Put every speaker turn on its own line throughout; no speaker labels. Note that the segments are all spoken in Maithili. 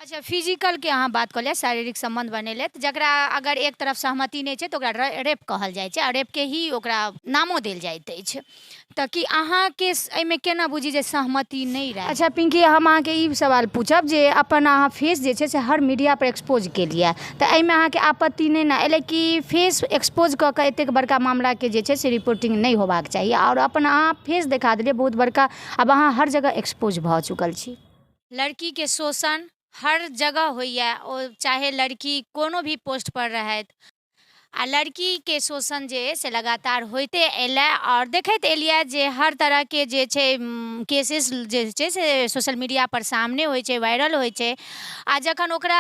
अच्छा, फिजिकलके अहाँ बात कऽ लिअ, शारीरिक सम्बन्ध बनेलथि, जकरा अगर एक तरफ सहमति नहि छै तऽ ओकरा रेप कहल जाइ छै, आ रेपके ही ओकरा नामो देल जाइत अछि। तऽ कि अहाँके एहिमे केना बुझी जे सहमति नहि रहै? अच्छा पिंकी, हम अहाँके ई सवाल पूछब जे अपन अहाँ फेस जे छै से हर मीडियापर एक्सपोज केलियै, तऽ एहिमे अहाँके आपत्ति नहि ने एलै कि फेस एक्सपोज कऽ कऽ एतेक बड़का मामलाके जे छै से रिपोर्टिंग नहि होबाक चाही, आओर अपन अहाँ फेस देखा देलियै बहुत बड़का, आब अहाँ हर जगह एक्सपोज भऽ चुकल छी? लड़कीके शोषण हर जगह होइए, ओ चाहे लड़की कोनो भी पोस्टपर रहथि, आ लड़कीके शोषण जे अइ से लगातार होइते अयलै, आओर देखैत एलियै जे हर तरहके जे छै केसेस जे छै से सोशल मीडियापर सामने होइ छै, वायरल होइ छै, आ जखन ओकरा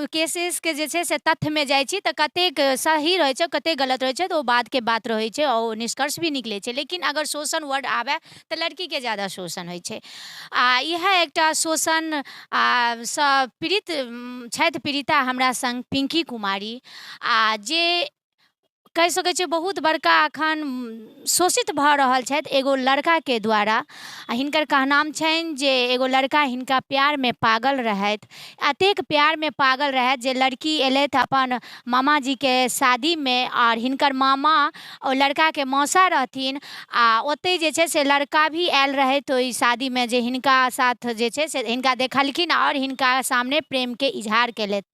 केसेसके जे छै से तथ्यमे जाइ छी तऽ कतेक सही रहै छै, कतेक गलत रहै छै, तऽ ओ बादके बात रहै छै, आओर ओ निष्कर्ष भी निकलै छै। लेकिन अगर शोषण वर्ड आबय तऽ लड़कीके ज्यादा शोषण होइ छै, आ इएह एकटा शोषण आ सँ पीड़ित छथि पीड़िता हमरा सङ्ग पिंकी कुमारी, आ जे कहि सकै छियै बहुत बड़का एखन शोषित भऽ रहल छथि एगो लड़काके द्वारा। आ हिनकर कहनाम छनि जे एगो लड़का हिनका प्यारमे पागल रहथि, एतेक प्यारमे पागल रहथि जे लड़की एलथि अपन मामाजीके शादीमे, आओर हिनकर मामा ओ लड़काके मौसा रहथिन, आ ओतहि जे छै से लड़का भी आयल रहथि ओहि शादीमे, जे हिनका साथ जे छै से हिनका देखलखिन आओर हिनका सामने प्रेमके इजहार केलथि।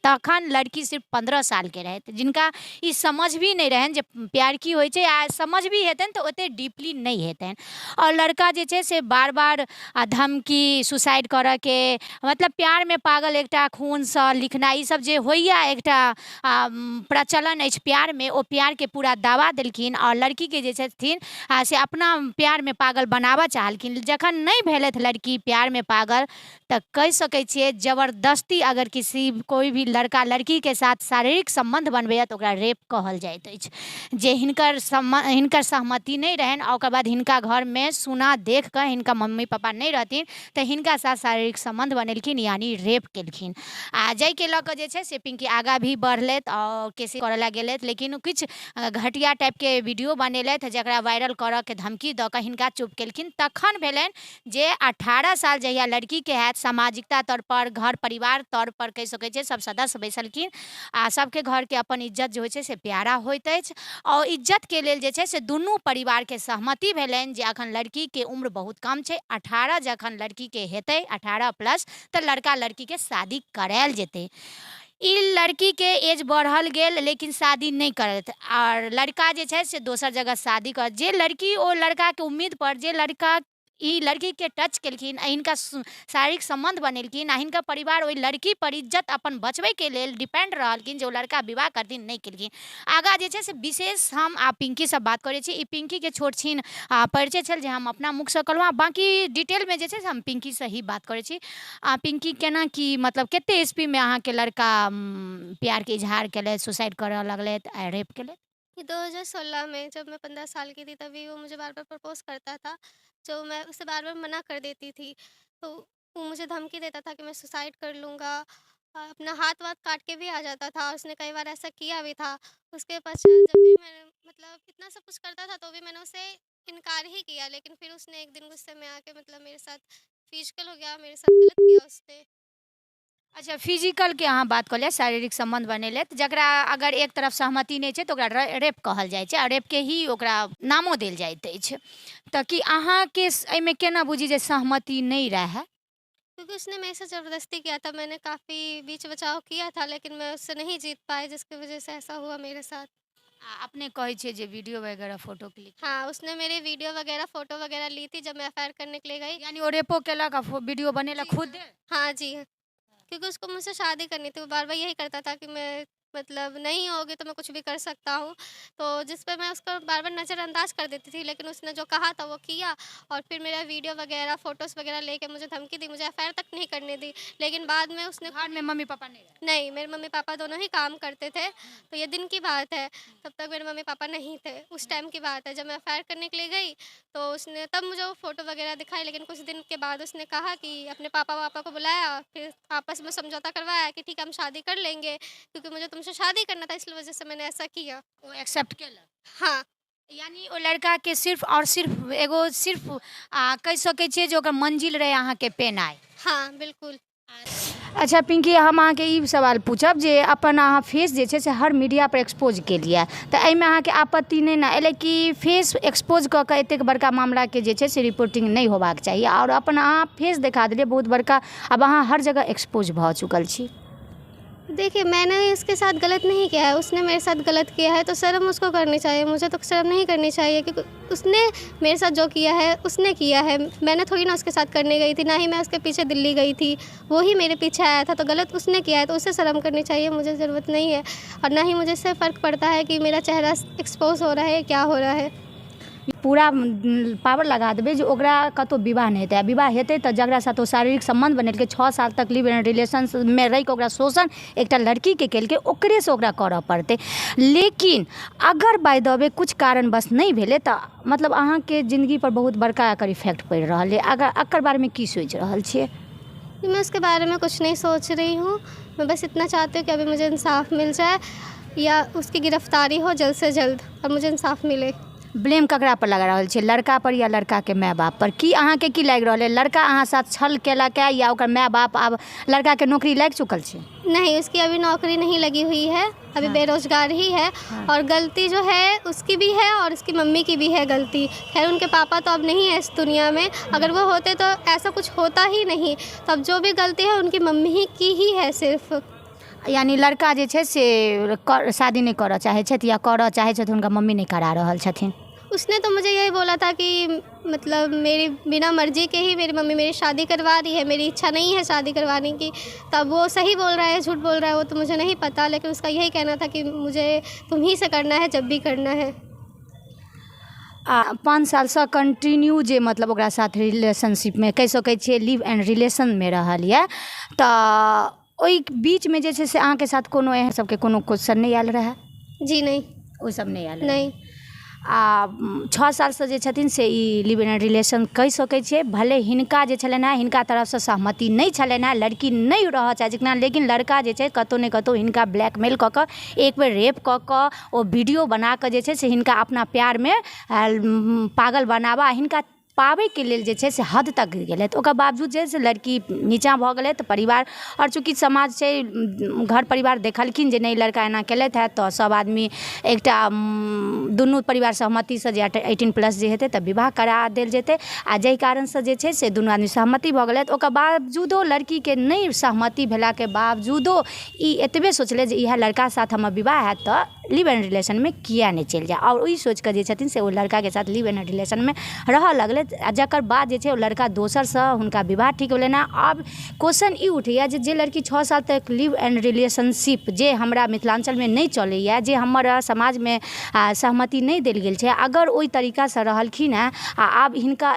तखन लड़की सिर्फ 15 सालके रहथि, जिनका ई समझ भी नहि रहनि जे प्यार की होइ छै, आ समझ भी हेतनि तऽ ओतेक डीपली नहि हेतनि। आओर लड़का जे छै से बार बार धमकी, सुसाइड करऽके, मतलब प्यारमे पागल, एकटा खूनसँ लिखनाइ, ईसब जे होइए एकटा प्रचलन अछि प्यारमे, ओ प्यारके पूरा दावा देलखिन, आओर लड़कीके जे छथिन से अपना प्यारमे पागल बनाबऽ चाहलखिन। जखन नहि भेलथि लड़की प्यारमे पागल, तऽ कहि सकै छियै जबरदस्ती अगर किसी कोइ भी लड़का लड़कीके साथ शारीरिक सम्बन्ध बनबैए तऽ ओकरा रेप कहल जाइत अछि, जे हिनकर हिनकर सहमति नहि रहनि, आ ओकर बाद हिनका घरमे सुना देख कऽ हिनका मम्मी पापा नहि रहथिन तऽ हिनका साथ शारीरिक सम्बन्ध बनेलखिन, यानि रेप केलखिन। आ जाहिके लऽ कऽ जे छै से पिंकी आगाँ भी बढ़लथि आओर केस करऽ लए गेलथि, लेकिन किछु घटिया टाइपके वीडियो बनेलथि जकरा वायरल करऽके धमकी दऽ कऽ हिनका चुप केलखिन। तखन भेलनि जे 18 साल जहिया लड़कीके हैत, सामाजिकता तौरपर, घर परिवार तौरपर कहि सकै छियै सब सदस्य बैसलखिन, आ सबके घरके अपन इज्जत जे होइ छै से प्यारा होइत अछि, आओर इज्जतके लेल जे छै से दुनू परिवारके सहमति भेलनि जे अखन लड़कीके उम्र बहुत कम छै, 18 जखन लड़कीके हेतै, 18 प्लस, तऽ लड़का लड़कीके शादी करायल जेतै। ई लड़कीके एज बढ़ल गेल लेकिन शादी नहि करथि, आओर लड़का जे छै से दोसर जगह शादी करत। जे लड़की ओ लड़काके उम्मीदपर, जे लड़का ई लड़कीके टच केलखिन आ हिनका शारीरिक सम्बन्ध बनेलखिन, आ हिनकर परिवार ओहि लड़कीपर इज्जत अपन बचबैके लेल डिपेंड रहलखिन जे ओ लड़का विवाह करथिन, नहि केलखिन। आगाँ जे छै से विशेष हम आ पिंकीसँ बात करै छी। ई पिंकीके छोट छिन परिचय छल जे हम अपना मुखसँ कहलहुँ, आ बाँकी डिटेलमे जे छै से हम पिंकीसँ ही बात करै छी। आ पिंकी, केना की मतलब कते स्पीडमे अहाँके लड़का प्यारके इजहार केलथि, सुसाइड करऽ लगलथि आ रेप केलथि?
2016 में जब मैं 15 साल की थी, तभी वो मुझे बार बार प्रपोज करता था, जो मैं उसे बार बार मना कर देती थी। तो वो मुझे धमकी देता था कि मैं सुसाइड कर लूँगा, अपना हाथ वाथ काट के भी आ जाता था। उसने कई बार ऐसा किया भी था। उसके पश्चात जब भी मैंने, मतलब इतना सब कुछ करता था तो भी मैंने उसे इनकार ही किया, लेकिन फिर उसने एक दिन गुस्से में आके मतलब मेरे साथ फिजिकल हो गया, मेरे साथ गलत किया उसने।
अच्छा, फिजिकलके अहाँ बात कऽ लिअ, शारीरिक सम्बन्ध बनेलथि, जकरा अगर एक तरफ सहमति नहि छै तऽ ओकरा रेप कहल जाइ छै, आ रेपके ही ओकरा नामो देल जाइत अछि। तऽ कि अहाँके एहिमे केना बुझी जे सहमति नहि रहै?
क्योंकि उसने मेरे से ज़बरदस्ती किया था, मैंने काफ़ी बीच बचाव किया था, लेकिन मैं उससे नहीं जीत पाई, जिसकी वजह से ऐसा हुआ मेरे साथ।
आ अपने कहै छियै जे वीडियो वगैरह फोटो क्लिक?
हाँ, उसने मेरे वीडियो वगैरह फोटो वगैरह ली थी जब मैं एफआईआर करने के लिए गई।
यानी ओ रेपो केलक आ वीडियो बनेलक खुदे?
हाँ जी, क्योंकि उसको मुझसे शादी करनी थी। वो बार बार यही करता था कि मैं, मतलब नहीं होगी तो मैं कुछ भी कर सकता हूँ, तो जिस पे मैं उसको बार बार नज़रअंदाज कर देती थी, लेकिन उसने जो कहा था वो किया, और फिर मेरा वीडियो वगैरह फ़ोटोज़ वगैरह लेके मुझे धमकी दी, मुझे एफआईआर तक नहीं करने दी। लेकिन बाद में उसने
घरमे मम्मी पापा नहीं रहे?
नहीं, मेरे मम्मी पापा दोनों ही काम करते थे, तो ये दिन की बात है, तब तक मेरे मम्मी पापा नहीं थे। उस टाइम की बात है जब मैं एफआईआर करने के लिए गई, तो उसने तब मुझे वो फ़ोटो वगैरह दिखाई, लेकिन कुछ दिन के बाद उसने कहा कि अपने पापा वापा को बुलाया, फिर आपस में समझौता करवाया कि ठीक है, हम शादी कर लेंगे, क्योंकि मुझे तुमसे शादी करना था, इसलिए वजह से मैंने ऐसा किया।
ओ एक्सेप्ट केलक?
हाँ।
यानी ओ लड़काके सिर्फ आओर सिर्फ एगो सिर्फ आ कहि सकै छियै जे ओकर मंजिल रहै अहाँके पेनाइ?
हाँ, बिल्कुल।
अच्छा पिंकी, हम अहाँके ई सवाल पूछब जे अपन अहाँ फेस जे छै से हर मीडियापर एक्सपोज केलियै, तऽ एहिमे अहाँके आपत्ति नहि ने एलै कि फेस एक्सपोज कऽ कऽ एतेक बड़का मामलाके जे छै से रिपोर्टिंग नहि होबाक चाही, आओर अपन अहाँ फेस देखा देलियै बहुत बड़का, आब अहाँ हर जगह एक्सपोज भऽ चुकल छी?
देखिए, मैंने इसके साथ गलत नहीं किया है, उसने मेरे साथ गलत किया है, तो शर्म उसको करनी चाहिए, मुझे तो शर्म नहीं करनी चाहिए, क्योंकि उसने मेरे साथ जो किया है उसने किया है। मैंने थोड़ी ना उसके साथ करने गई थी, ना ही मैं उसके पीछे दिल्ली गई थी, वो ही मेरे पीछे आया था, तो गलत उसने किया है, तो उसे शर्म करनी चाहिए, मुझे ज़रूरत नहीं है। और ना ही मुझे इससे फ़र्क पड़ता है कि मेरा चेहरा एक्सपोज हो रहा है, क्या हो रहा है।
पूरा पावर लगा देबै जे ओकरा कतहु विवाह नहि हेतै, आ विवाह हेतै तऽ जकरा साथ ओ शारीरिक सम्बन्ध बनेलकै, 6 साल तक लिव इन रिलेशनमे रहिकऽ ओकरा शोषण एकटा लड़कीके केलकै, ओकरेसँ ओकरा करऽ पड़तै। लेकिन अगर बाय the way किछु कारणवश नहि भेलै तऽ मतलब अहाँके जिन्दगीपर बहुत बड़का एकर इफेक्ट पड़ि रहल अइ, अगर एकर बारेमे की सोचि रहल छियै?
मैं उसके बारे में कुछ नहीं सोच रही हूँ, मैं बस इतना चाहती हूँ कि अभी मुझे इंसाफ मिल जाए या उसकी गिरफ्तारी हो जल्द से जल्द और मुझे इंसाफ मिले।
ब्लेम ककरा पर लगा रहल छियै, लड़का पर या लड़काके माय बाप पर? की अहाँके की लागि रहल अइ, लड़का अहाँ साथ छल केलक या ओकर माय बाप? आब लड़काके नौकरी लागि चुकल छै?
नहीं, उसकी अभी नौकरी नहीं लगी हुई है, अभी बेरोजगार ही है। और गलती जो है उसकी भी है और उसकी मम्मी की भी है गलती। खैर उनके पापा तो अब नहीं है इस दुनिया में, अगर वो होते तो ऐसा कुछ होता ही नहीं। तो अब जो भी गलती है उनकी मम्मी ही की ही है सिर्फ।
यानी लड़का जे छै से शादी नहि करऽ चाहै छथि या करऽ चाहै छथि, हुनका मम्मी नहि करा रहल छथिन?
उसने तो मुझे यही बोला था कि मतलब मेरी बिना मर्जी के ही मेरी मम्मी मेरी शादी करवा रही है, मेरी इच्छा नहीं है शादी करवाने की। तब वो सही बोल रहा है झूठ बोल रहा है वो तो मुझे नहीं पता, लेकिन उसका यही कहना था कि मुझे तुम ही से करना है जब भी करना है।
आ 5 सालसँ कंटिन्यू जे मतलब ओकरा साथ रिलेशनशिपमे कहि सकै छियै लिव एंड रिलेशनमे रहल यऽ, तऽ ओहि बीचमे जे छै से अहाँके साथ कोनो एहन सबके कोनो क्वेश्चन नहि आयल रहए?
जी नहीं।
ओ सब नहि आयल?
नहीं।
आ 6 सालसँ जे छथिन से ई लिव इन रिलेशन कहि सकै छियै, भले हिनका जे छलनि हेँ हिनका तरफसँ सहमति नहि छलनि हेँ, लड़की नहि रहऽ चाहै छलखिन हेँ, लेकिन लड़का जे छै कतहु ने कतहु हिनका ब्लैकमेल कऽ कऽ एक बेर रेप कऽ कऽ ओ वीडियो बना कऽ जे छै से हिनका अपना प्यारमे पागल बनाबऽ, हिनका पाबैके लेल जे छै से हद तक गेलथि। ओकर बावजूद जे छै से लड़की नीचाँ भऽ गेलै, तऽ परिवार आओर चूँकि समाज छै, घर परिवार देखलखिन जे नहि लड़का एना केलथि हँ, तऽ सब आदमी एकटा दुनू परिवार सहमतिसँ जे 18+ जे हेतै तऽ विवाह करा देल जेतै, आ जाहि कारणसँ जे छै से दुनू आदमी सहमति भऽ गेलथि। ओकर बावजूदो लड़कीके नहि सहमति भेलाके बावजूदो ई एतबे सोचलै जे इएह लड़का साथ हमर विवाह हैत तऽ लिव इन रिलेशनमे किए नहि चलि जाए, आओर ओहि सोचिकऽ जे छथिन से ओ लड़काके साथ लिव इन रिलेशनमे रहऽ लगलथि, आ जकर बाद जे छै ओ लड़का दोसरसँ हुनका विवाह ठीक भेलनि हँ। आब क्वेश्चन ई उठैए जे जे लड़की 6 साल तक लिव इन रिलेशनशिप जे हमरा मिथिलाञ्चलमे नहि चलैए, जे हमर समाजमे सहमति नहि देल गेल छै, अगर ओहि तरीकासँ रहलखिन हँ, आ आब हिनका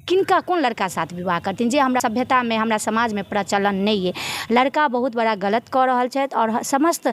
किनका कोन लड़का साथ विवाह करथिन जे हमरा सभ्यतामे हमरा समाजमे प्रचलन नहि अइ। लड़का बहुत बड़ा गलत कऽ रहल छथि, आओर समस्त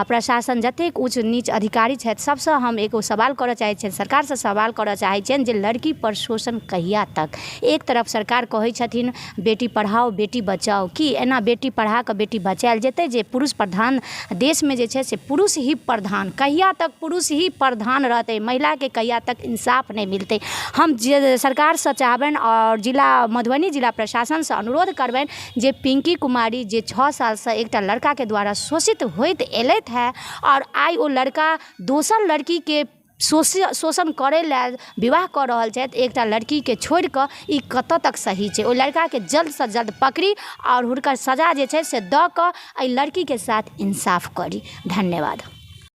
प्रशासन जतेक ऊँच नीच अधिकारी छथि सबसँ हम एगो सवाल करऽ चाहै छियनि, सरकारसँ सवाल करऽ चाहै छियनि जे लड़की पर शोषण कहिया तक? एक तरफ सरकार कहै छथिन बेटी पढ़ाओ बेटी बचाओ, की एना बेटी पढ़ा कऽ बेटी बचायल जेतै? जे पुरुष प्रधान देशमे जे छै से पुरुष ही प्रधान, कहिया तक पुरुष ही प्रधान रहतै? महिलाके कहिया तक इंसाफ नहि मिलतै? हम जे सरकारसँ चाहबनि आओर जिला मधुबनी जिला प्रशासनसँ अनुरोध करबनि जे पिंकी कुमारी जे 6 सालसँ एकटा लड़काके द्वारा शोषित होइत एलथि हँ, आओर आइ ओ लड़का दोसर लड़कीके शोषण करै लए विवाह कऽ रहल छथि एकटा लड़कीके छोड़िकऽ, ई कतऽ तक सही छै? ओहि लड़काके जल्दसँ जल्द पकड़ी आओर हुनकर सजा जे छै से दऽ कऽ एहि लड़कीके साथ इंसाफ करी। धन्यवाद।